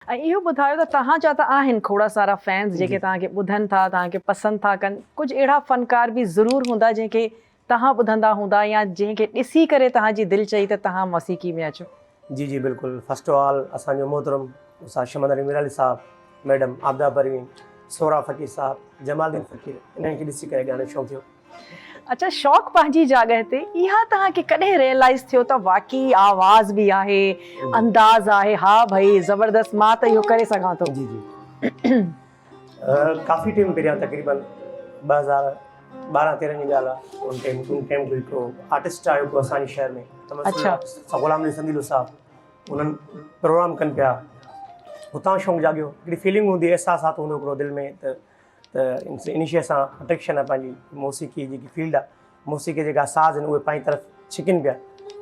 ۽ اهو ٻڌايو ته توهان جا ته آهن کوڙ سارا فينز جيڪي توهان کي ٻڌن ٿا توهان کي پسند ٿا ڪن ڪجهه اهڙا فنڪار به ضرور هوندا جنهن کي توهان ٻڌندا هوندا يا جنهن کي ڏسي ڪري توهان جي دل چئي ته توهان موسيقي ۾ اچو. جي جي بلڪل فرسٽ آف آل اسان جو محترم استاد شمن علي ميرالي صاحب ميڊم عابده پروين سهراب فقير صاحب جمال الدين فقير انهن کي ڏسي ڪري ڳائڻ جو شوق ٿيو. اڇا شوق پنهنجي جاڳهه تي اها توهان کي ڪڏهن ريئلائيز ٿيو ته واقعي آواز به آهي انداز آهي ها ڀئي زبردست مان ته اهو ڪري سگهان ٿو. جي جي ڪافي ٽيم پهريان تقريبن 2012 13 جي ڳالهه آهي ان ٽيم ان ٽيم ڪو هڪڙو آرٽسٽ آيو هڪڙو اسان جي شهر ۾ اڇا غلام علي سنديلو صاحب انهن پروگرام ڪن پيا اتان شوق جاڳيو هڪڙي فيلنگ هوندي احساسات هوندو هڪڙو دل ۾ ته ته انهي شيء سان اٽريڪشن آهي پنهنجي موسيقي جيڪي فيلڊ آهي موسيقي جيڪا ساز آهن اهي پنهنجي طرف ڇڪن پيا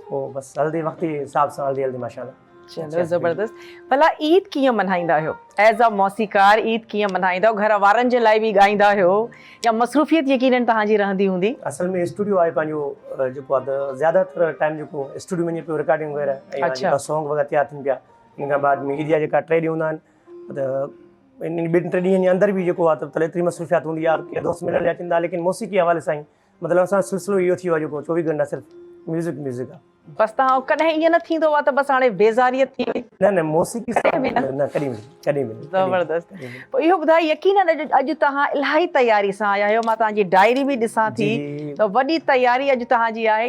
پوء بس هلندي وقت جي حساب سان هلندي هلندي ماشاء الله چلو زبردست ڀلا عيد ڪيئن ملهائيندا آهيو ايز ا موسيقار عيد ڪيئن ملهائيندا آهيو گهر وارن جي لاء به ڳائيندا آهيو يا مصروفيت يقينن توهان جي رهندي هوندي اصل ۾ اسٽوڊيو آهي پنهنجو جيڪو آهي ته زياده تر ٽائيم جيڪو اسٽوڊيو ۾ پيو رڪارڊنگ وغيره ۽ جيڪا سانگ وغيره تيار ٿين پيا ان کان بعد ۾ عيد جا جيڪا ٽي ڏينهن هوندا آهن ته انهن ٻن ٽن ڏينهن جي اندر به جيڪو آهي ته ايتري مصروفيات هوندي آهي ڪي دوست ملڻ لاء اچن ٿا ليڪن موسيقي حوالي سان ئي مطلب اسان جو سلسلو اهو ٿي ويو آهي جيڪو 24 گهنٽا صرف ميوزڪ ميوزڪ آهي. بس توهان ڪڏهن ائين نه ٿيندو آهي ته بس هاڻي بيزاريت ٿي وئي؟ نه نه موسيقي سان نه نه ڪڏهن به ڪڏهن به زبردست پوء اهو ٻڌايو يقينن اڄ اڄ توهان الاهي تياري سان آيا آهيو مان توهان جي ڊائري به ڏسان ٿي ته وڏي تياري اڄ توهان جي آهي.